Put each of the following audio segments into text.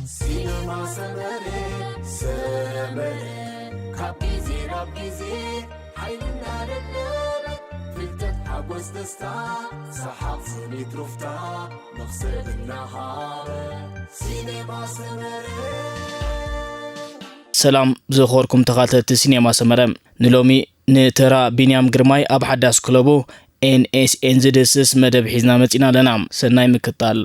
ሲነማ ሰመረ፣ ሰመረ፣ ካብ ግዜ ናብ ግዜ ሓይልና ደለበ፣ ፍልጠት፣ ሓጎስ፣ ደስታ፣ ሰሓቕ፣ ስኒት፣ ሩፍታ፣ መኽሰብ እናሃበ። ሲነማ ሰመረ። ሰላም ዝኸበርኩም ተኻተልቲ ሲኔማ ሰመረ፣ ንሎሚ ንተራ ቢንያም ግርማይ ኣብ ሓዳስ ክለቡ ኤንኤስኤን ዝድስስ መደብ ሒዝና መጺና ኣለና። ሰናይ ምክታል።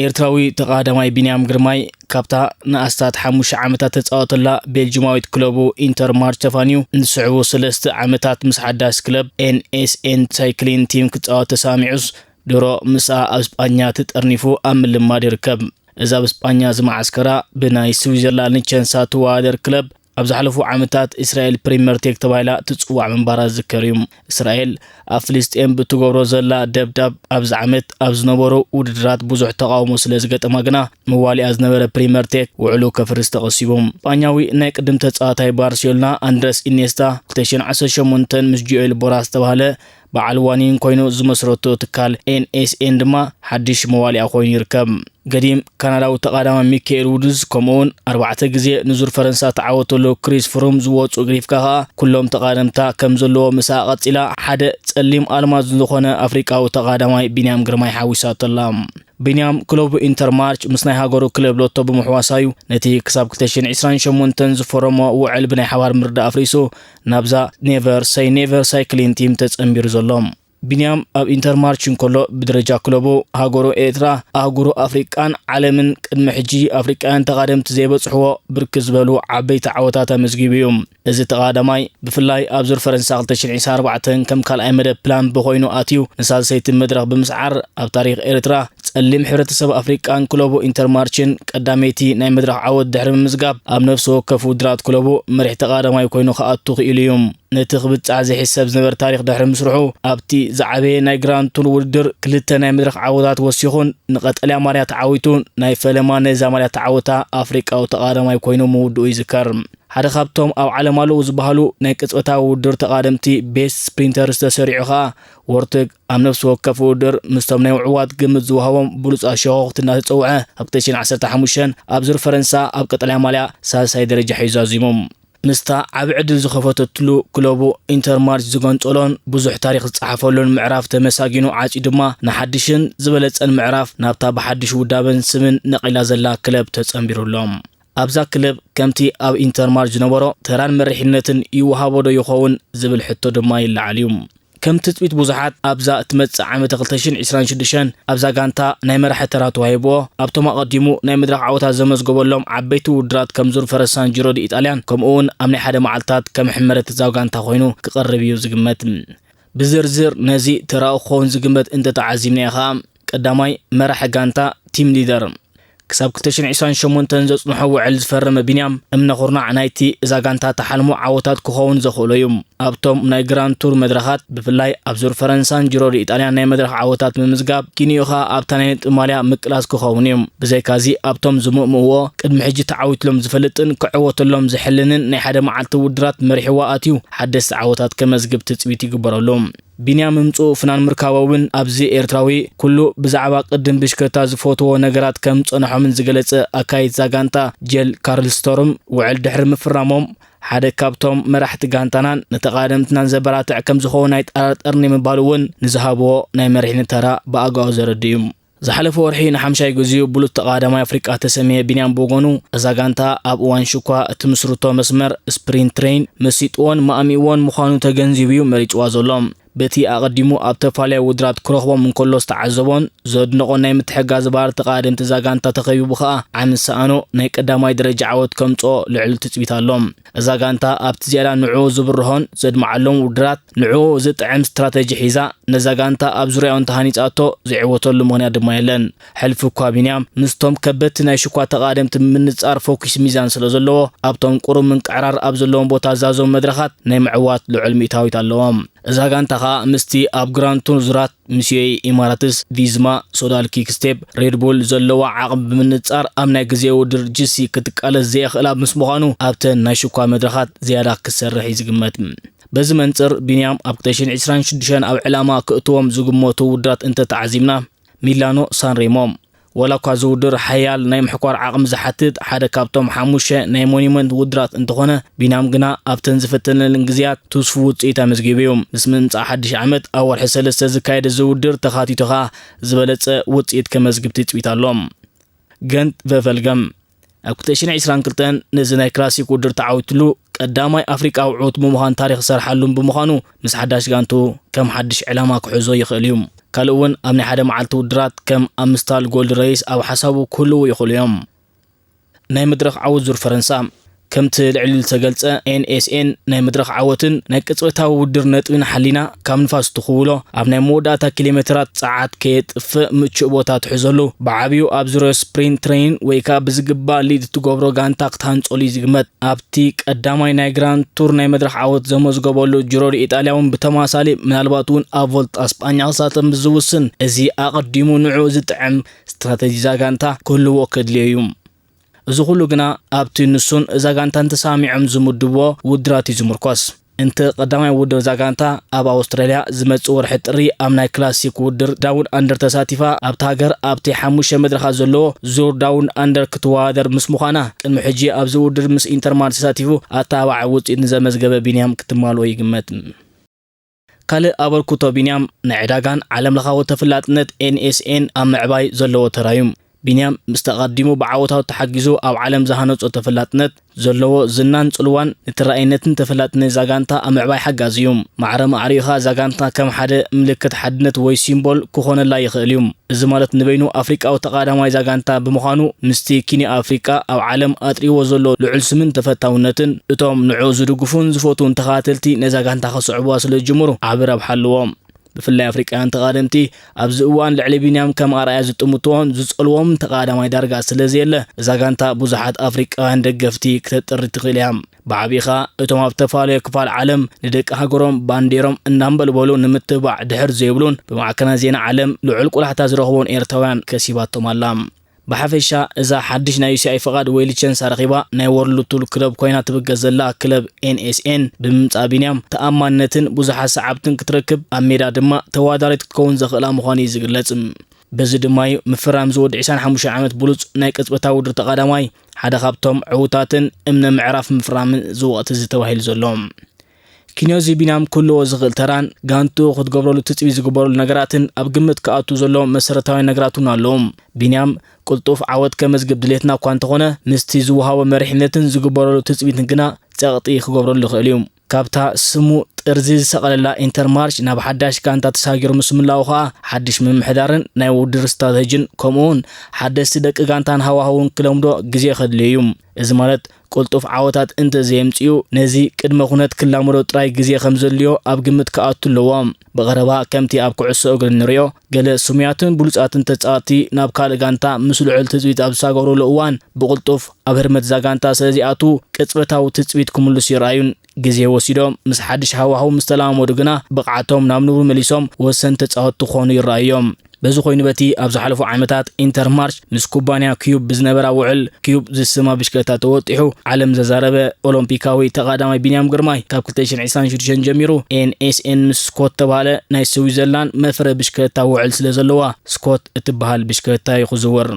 ኤርትራዊ ተቓዳማይ ቢንያም ግርማይ ካብታ ንኣስታት ሓሙሽተ ዓመታት ተጻወተላ ቤልጅማዊት ክለቡ ኢንተር ማርች ተፋንዩ፣ ንዝስዕቡ ሰለስተ ዓመታት ምስ ሓዳስ ክለብ ኤንኤስኤን ሳይክሊን ቲም ክጻወት ተሳሚዑስ፣ ድሮ ምስኣ ኣብ ስጳኛ ተጠርኒፉ ኣብ ምልማድ ይርከብ። እዛ ኣብ ስጳኛ ዝመዓስከራ ብናይ ስዊዘርላንድ ቸንሳ ትወዳደር ክለብ፣ ኣብ ዝሓለፉ ዓመታት እስራኤል ፕሪምየር ቴክ ተባሂላ ትጽዋዕ ምንባራ ዝዝከር እዩ። እስራኤል ኣብ ፍልስጤም ብትገብሮ ዘላ ደብዳብ ኣብዚ ዓመት ኣብ ዝነበሩ ውድድራት ብዙሕ ተቓውሞ ስለ ዝገጠማ ግና፣ መዋሊኣ ዝነበረ ፕሪምየር ቴክ ውዕሉ ከፍርስ ተቐሲቡ። ስጳኛዊ ናይ ቅድም ተጻዋታይ ባርሴሎና ኣንድረስ ኢኔስታ፣ ክልተ ሽሕን ዓሰርተ ሸሞንተን ምስ ጆኤል ቦራ ዝተባህለ በዓል ዋኒን ኮይኑ ዝመስረቶ ትካል ኤንኤስኤን ድማ ሓድሽ መዋሊኣ ኮይኑ ይርከብ። ገዲም ካናዳዊ ተቓዳማይ ሚካኤል ውድስ፣ ከምኡውን ኣርባዕተ ግዜ ንዙር ፈረንሳ ተዓወተሉ ክሪስ ፍሩም ዝወጹ ግሪፍካ ከኣ፣ ኩሎም ተቓደምታ ከም ዘለዎ ምስኣ ቀጺላ፣ ሓደ ጸሊም ኣልማዝ ዝኾነ ኣፍሪቃዊ ተቓዳማይ ቢንያም ግርማይ ሓዊሳቶ ኣላ። ቢንያም ክለቡ ኢንተር ማርች ምስ ናይ ሃገሩ ክለብ ሎቶ ብምሕዋሳዩ፣ ነቲ ክሳብ ክልተ ሽሕን ዕስራን ሸሞንተን ዝፈረሞ ውዕል ብናይ ሓባር ምርዳእ ኣፍሪሱ፣ ናብዛ ኔቨር ሰይ ኔቨር ሳይክሊን ቲም ተጸንቢሩ ዘሎ። ቢንያም ኣብ ኢንተር ማርች እንከሎ፣ ብደረጃ ክለቡ ሃገሩ ኤርትራ፣ ኣህጉሩ ኣፍሪቃን ዓለምን ቅድሚ ሕጂ ኣፍሪቃውያን ተቓደምቲ ዘይበጽሕዎ ብርክት ዝበሉ ዓበይቲ ዓወታት ኣመዝጊቡ እዩ። እዚ ተቓዳማይ ብፍላይ ኣብ ዙር ፈረንሳ ክልተ ሽሕን ዕስራን ኣርባዕተን ከም ካልኣይ መደብ ፕላን ቢ ኮይኑ ኣትዩ፣ ንሳልሰይቲ መድረኽ ብምስዓር ኣብ ታሪኽ ኤርትራ፣ ጸሊም ሕብረተሰብ ኣፍሪቃን ክለቡ ኢንተር ማርችን ቀዳመይቲ ናይ መድረኽ ዓወት ድሕሪ ምምዝጋብ፣ ኣብ ነፍሲ ወከፍ ውድድራት ክለቡ መሪሕ ተቓዳማይ ኮይኑ ክኣቱ ክኢሉ እዩ። ነቲ ክብጻሕ ዘይሕሰብ ዝነበረ ታሪኽ ድሕሪ ምስርሑ፣ ኣብቲ ዝዓበየ ናይ ግራንድ ቱር ውድድር ክልተ ናይ መድረኽ ዓወታት ወሲኹን ንቀጠልያ ማልያ ተዓዊቱ ናይ ፈለማ ነዛ ማልያ ተዓወታ ኣፍሪቃዊ ተቓዳማይ ኮይኑ ምውድኡ ይዝከር። ሓደ ካብቶም ኣብ ዓለም ኣለዉ ዝበሃሉ ናይ ቅጽበታዊ ውድድር ተቓደምቲ ቤስት ስፕሪንተርስ ተሰሪዑ ከኣ፣ ወርትግ ኣብ ነፍሲ ወከፍ ውድድር ምስቶም ናይ ምዕዋት ግምት ዝወሃቦም ብሉጻት ሸኾኽቲ እናተጸውዐ፣ ኣብ ክልተ ሽሕን ዓሰርተ ሓሙሽተን ኣብ ዙር ፈረንሳ ኣብ ቀጠልያ ማልያ ሳልሳይ ደረጃ ሒዙ ኣዚሙ። ምስታ ዓቢ ዕድል ዝኸፈተትሉ ክለቡ ኢንተር ማርች ዝገንጸሎን ብዙሕ ታሪኽ ዝጸሓፈሉን ምዕራፍ ተመሳጊኑ ዓጽዩ ድማ፣ ንሓድሽን ዝበለጸን ምዕራፍ ናብታ ብሓድሽ ውዳበን ስምን ነቒላ ዘላ ክለብ ተጸንቢሩ ኣሎ። ኣብዛ ክለብ ከምቲ ኣብ ኢንተር ማርች ዝነበሮ ተራን መሪሕነትን ይወሃቦ ዶ ይኸውን ዝብል ሕቶ ድማ ይለዓል እዩ። ከም ትጽቢት ብዙሓት፣ ኣብዛ እትመጽእ ዓመተ ክልተ ሽሕን ዕስራን ሽዱሽተን ኣብዛ ጋንታ ናይ መራሒ ተራ ተዋሂብዎ፣ ኣብቶም ኣቐዲሙ ናይ መድረኽ ዓወታት ዘመዝገበሎም ዓበይቲ ውድድራት ከም ዙር ፈረንሳን ጂሮ ዲ ኢጣልያን፣ ከምኡውን ኣብ ናይ ሓደ መዓልታት ከም ሕመረት እዛ ጋንታ ኮይኑ ክቐርብ እዩ ዝግመት። ብዝርዝር ነዚ ተራኡ ክኸውን ዝግመት እንተተዓዚብናዮ ኸኣ፣ ቀዳማይ መራሒ ጋንታ፣ ቲም ሊደር፣ ክሳብ ክልተ ሽሕን ዕስራን ሸሞንተን ዘጽንሖ ውዕል ዝፈረመ ቢንያም፣ እምነ ኩርናዕ ናይቲ እዛ ጋንታ ተሓልሞ ዓወታት ክኸውን ዘኽእሎ እዩ። ኣብቶም ናይ ግራንድ ቱር መድረኻት፣ ብፍላይ ኣብ ዙር ፈረንሳን ጂሮ ዲ ኢጣልያን ናይ መድረኽ ዓወታት ምምዝጋብ፣ ኪንኡ ኸኣ ኣብታ ናይ ነጥቢ ማልያ ምቅላስ ክኸውን እዩ። ብዘይካዚ፣ ኣብቶም ዝምእምእዎ፣ ቅድሚ ሕጂ ተዓዊትሎም ዝፈልጥን ክዕወተሎም ዝሕልንን ናይ ሓደ መዓልቲ ውድድራት መሪሕዋ ኣትዩ፣ ሓደስቲ ዓወታት ከመዝግብ ትጽቢት ይግበረሉ። ቢንያም ምምጽኡ ፍናን ምርካቦ እውን ኣብዚ ኤርትራዊ ኩሉ ብዛዕባ ቅድም ብሽክለታ ዝፈትዎ ነገራት ከም ዝጸንሖምን ዝገለጸ ኣካይት እዛ ጋንታ ጄል ካርልስቶርም ውዕል ድሕሪ ምፍራሞም ሓደ ካብቶም መራሕቲ ጋንታናን ንተቓደምትናን ዘበራትዕ ከም ዝኸውን ኣይጠራጠርን ምባሉ እውን ንዝሃብዎ ናይ መሪሕነት ተራ ብኣግባቡ ዘረድእ እዩ። ዝሓለፈ ወርሒ ንሓምሻይ ግዜኡ ብሉጽ ተቓዳማይ ኣፍሪቃ ተሰምየ ቢንያም ብወገኑ፣ እዛ ጋንታ ኣብ እዋን ሽኳ እትምስርቶ መስመር ስፕሪንት ትሬን መሲጥዎን ማእሚእዎን ምዃኑ ተገንዚቡ እዩ መሪጽዋ ዘሎ። በቲ ኣቐዲሙ ኣብ ተፈላለየ ውድድራት ክረኽቦም እንከሎ ዝተዓዘቦን ዘድነቖን ናይ ምትሕግጋዝ ባህሪ ተቓደምቲ እዛ ጋንታ ተኸቢቡ ከኣ ዓሚ ዝሰኣኖ ናይ ቀዳማይ ደረጃ ዓወት ከምጽኦ ልዑል ትጽቢት ኣሎ። እዛ ጋንታ ኣብቲ ዝያዳ ንዕኡ ዝብርሆን ዘድምዓሎም ውድድራት ንዕኡ ዝጥዕም ስትራተጂ ሒዛ፣ ነዛ ጋንታ ኣብ ዙርያኡ እንተሃኒጻቶ ዘይዕወተሉ ምኽንያት ድማ የለን። ሕልፊ እኳ ቢንያም ምስቶም ከበድቲ ናይ ሽኳ ተቓደምቲ ብምንጻር ፎኪስ ሚዛን ስለ ዘለዎ፣ ኣብቶም ቁሩብ ምንቅዕራር ኣብ ዘለዎም ቦታ ዛዞም መድረኻት ናይ ምዕዋት ልዑል ሚእታዊት ኣለዎም። እዛ ጋንታ ኸኣ ምስቲ ኣብ ግራንድ ቱር ዙራት ምስ ዩኤኢ ኢማራትስ፣ ቪዝማ፣ ሶዳል ኪክስቴፕ፣ ሬድቡል ዘለዋ ዓቕሚ ብምንጻር ኣብ ናይ ግዜ ውድድር ጂ ሲ ክትቃለስ ዘየኽእላ ምስ ምዃኑ ኣብተን ናይ ሽኳ መድረኻት ዝያዳ ክትሰርሕ እዩ ዝግመት። በዚ መንጽር ቢንያም ኣብ ክልተ ሽሕን ዕስራን ሽዱሽተን ኣብ ዕላማ ክእትዎም ዝግመቱ ውድራት እንተተዓዚብና፣ ሚላኖ ሳንሬሞ። ዋላ እኳ እዚ ውድር ሓያል ናይ ምሕኳር ዓቕሚ ዝሓትት ሓደ ካብቶም ሓሙሽተ ናይ ሞኒመንት ውድራት እንተኾነ፣ ቢንያም ግና ኣብተን ዝፈተነለን ግዜያት ትስፉ ውጽኢት ኣመዝጊቡ እዩ። ምስ ምምጻእ ሓድሽ ዓመት ኣብ ወርሒ ሰለስተ ዝካየድ እዚ ውድር ተኻቲቱ ኸኣ ዝበለጸ ውጽኢት ከመዝግብ ትጽቢት ኣሎ። ገንት ቨፈልገም ኣብ ክልተ ሽሕን ዕስራን ክልተን ነዚ ናይ ክላሲክ ውድር ተዓዊትሉ ቀዳማይ ኣፍሪቃዊ ዕዉት ብምዃን ታሪኽ ዝሰርሓሉን ብምዃኑ፣ ምስ ሓዳሽ ጋንቱ ከም ሓድሽ ዕላማ ክሕዞ ይኽእል እዩ። ካልእ እውን ኣብ ናይ ሓደ መዓልቲ ውድራት ከም ኣምስታል ጎልድ ሬስ ኣብ ሓሳቡ ክህልዉ ይኽእሉ እዮም። ናይ መድረኽ ዓወት ዙር ፈረንሳ። ከምቲ ልዕሊ ዝተገልጸ፣ ኤን ኤስ ኤን ናይ መድረኽ ዓወትን ናይ ቅጽበታዊ ውድር ነጥብን ሓሊና፣ ካብ ንፋስ ትኽውሎ ኣብ ናይ መወዳእታ ኪሎ ሜትራት ጸዓት ከየጥፍእ ምቹእ ቦታ ትሕዘሉ፣ ብዓብዩ ኣብ ዙርያ ስፕሪንት ትሬኒን ወይ ከኣ ብዝግባእ ሊድ እትገብሮ ጋንታ ክትሃንጸሉ እዩ ዝግመት። ኣብቲ ቀዳማይ ናይ ግራንድ ቱር ናይ መድረኽ ዓወት ዘመዝገበሉ ጂሮ ዲ ኢጣልያ እውን ብተመሳሳሊ፣ ምናልባት እውን ኣብ ቮልጣ ስጳኛ ክሳተፍ ምስ ዝውስን፣ እዚ ኣቐዲሙ ንዕኡ ዝጥዕም ስትራተጂ እዛ ጋንታ ክህልዎ ከድልዮ እዩ። እዚ ኩሉ ግና ኣብቲ ንሱን እዛ ጋንታን ተሰማሚዖም ዝምድብዎ ውድራት እዩ ዝምርኮስ። እንተ ቀዳማይ ውድር እዛ ጋንታ ኣብ ኣውስትራልያ ዝመጽእ ወርሒ ጥሪ ኣብ ናይ ክላሲክ ውድር ዳውን ኣንደር ተሳቲፋ፣ ኣብታ ሃገር ኣብቲ ሓሙሽተ መድረኻት ዘለዎ ዙር ዳውን ኣንደር ክትወዳደር ምስ ምዃና፣ ቅድሚ ሕጂ ኣብዚ ውድር ምስ ኢንተርማር ተሳቲፉ ኣተባባዒ ውጽኢት ንዘመዝገበ ቢንያም ክትማልኦ ይግመት። ካልእ ኣበርክቶ ቢንያም፣ ናይ ዕዳጋን ዓለምለኻዊ ተፈላጥነት ኤን ኤስ ኤን ኣብ ምዕባይ ዘለዎ ተራ እዩ። ቢንያም ምስቲ ኣቐዲሙ ብዓወታቱ ተሓጊዙ ኣብ ዓለም ዝሃነጾ ተፈላጥነት፣ ዘለዎ ዝናን ጽልዋን ንተራእይነትን ተፈላጥነት እዛ ጋንታ ኣብ ምዕባይ ሓጋዚ እዩ። ማዕረ ማዕሪኡ ኸኣ እዛ ጋንታ ከም ሓደ ምልክት ሓድነት ወይ ሲምቦል ክኾነላ ይኽእል እዩ። እዚ ማለት ንበይኑ ኣፍሪቃዊ ተቓዳማይ እዛ ጋንታ ብምዃኑ፣ ምስቲ ኪንዮ ኣፍሪቃ ኣብ ዓለም ኣጥሪዎ ዘሎ ልዑል ስምን ተፈታውነትን፣ እቶም ንዕኡ ዝድግፉን ዝፈትዉን ተኸታተልቲ ነዛ ጋንታ ከስዕብዋ ስለ ዝጅምሩ ዓቢ ረብሓ ኣለዎ። ብፍላይ ኣፍሪቃውያን ተቓደምቲ ኣብዚ እዋን ልዕሊ ቢንያም ከም ኣርኣያ ዝጥምትዎን ዝጸልዎን ተቓዳማይ ዳርጋ ስለ ዘየለ፣ እዛ ጋንታ ብዙሓት ኣፍሪቃውያን ደገፍቲ ክተጥሪ ትኽእል እያ። ብዓቢኻ እቶም ኣብ ተፈላለየ ክፋል ዓለም ንደቂ ሃገሮም ባንዴሮም እናንበልበሉ ንምትብባዕ ድሕር ዘይብሉን ብማዕከናት ዜና ዓለም ልዑል ቆላሕታ ዝረኽቦን ኤርትራውያን ከሲባቶም ኣላ። ብሓፈሻ እዛ ሓድሽ ናይ ዩ ሲ ኣይ ፍቓድ ወይ ሊቸንሳ ረኺባ ናይ ወርልድ ቱር ክለብ ኮይና ትብገስ ዘላ ክለብ ኤን ኤስ ኤን ብምምጻእ ቢንያም ተኣማንነትን ብዙሓት ሰዓብትን ክትረክብ ኣብ ሜዳ ድማ ተወዳዳሪት ክትከውን ዘኽእላ ምዃኑ እዩ ዝግለጽ። በዚ ድማ እዩ ምፍራም ዝወዲ ዕስራን ሓሙሽተን ዓመት ብሉጽ ናይ ቅጽበታዊ ውድድር ተቓዳማይ ሓደ ካብቶም ዕዉታትን እምነ ምዕራፍ ምፍራምን እዚ ወቕቲ እዚ ተባሂሉ ዘሎ። ኪንዮዚ ቢንያም ክህልዎ ዝኽእል ተራን ጋንትኡ ክትገብረሉ ትጽቢት ዝግበረሉ ነገራትን ኣብ ግምት ክኣቱ ዘሎ መሰረታዊ ነገራት እውን ኣለዉ። ቢንያም ቅልጡፍ ዓወት ከመዝግብ ድሌትና እኳ እንተኾነ፣ ምስቲ ዝወሃቦ መሪሕነትን ዝግበረሉ ትጽቢትን ግና ጸቕጢ ክገብረሉ ይኽእል እዩ። ካብታ ስሙ ጥርዚ ዝሰቐለላ ኢንተርማርች ናብ ሓዳሽ ጋንታ ተሳጊሩ ምስ ምላኡ ኸኣ፣ ሓድሽ ምምሕዳርን ናይ ውድድር ስትራተጂን ከምኡውን ሓደስቲ ደቂ ጋንታን ሃዋህውን ክለምዶ ግዜ ከድልዮ እዩ። እዚ ማለት ቅልጡፍ ዓወታት እንተ ዘየምጽኡ፣ ነዚ ቅድመ ኩነት ክላመዶ ጥራይ ግዜ ከም ዘድልዮ ኣብ ግምት ክኣቱ ኣለዎ። ብቐረባ ከምቲ ኣብ ኩዕሶ እግሪ እንርእዮ፣ ገለ ስሙያትን ብሉጻትን ተጻወትቲ ናብ ካልእ ጋንታ ምስ ልዑል ትጽቢት ኣብ ዝሳገሩሉ እዋን፣ ብቕልጡፍ ኣብ ህርመት እዛ ጋንታ ስለ ዚኣትዉ፣ ቅጽበታዊ ትጽቢት ክምልሱ ይረኣዩን ግዜ ወሲዶም ምስ ሓድሽ ሃዋህው ምስ ተለማመዱ ግና፣ ብቕዓቶም ናብ ንቡር መሊሶም ወሰንቲ ተጻወትቲ ክኾኑ ይረኣዩ እዮም። በዚ ኮይኑ በቲ ኣብ ዝሓለፉ ዓመታት ኢንተርማርች ምስ ኩባንያ ኪዩብ ብዝነበራ ውዕል፣ ኪዩብ ዝስማ ብሽክለታ ተወጢሑ ዓለም ዘዛረበ ኦሎምፒካዊ ተቓዳማይ ቢንያም ግርማይ ካብ ክልተ ሽሕን ዕስራን ሽዱሽተን ጀሚሩ ኤን ኤስ ኤን ምስ ስኮት ተባህለ ናይ ስዊዘርላንድ መፍረ ብሽክለታ ውዕል ስለ ዘለዋ ስኮት እትበሃል ብሽክለታ እዩ ክዝውር።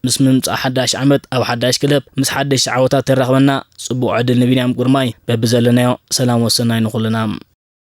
ምስ ምምጻእ ሓዳሽ ዓመት ኣብ ሓዳሽ ክለብ ምስ ሓደሽቲ ዓወታት ተራኽበና። ጽቡቕ ዕድል ንቢንያም ግርማይ። በብዘለናዮ ሰላም ወሰናይ ንኹልና።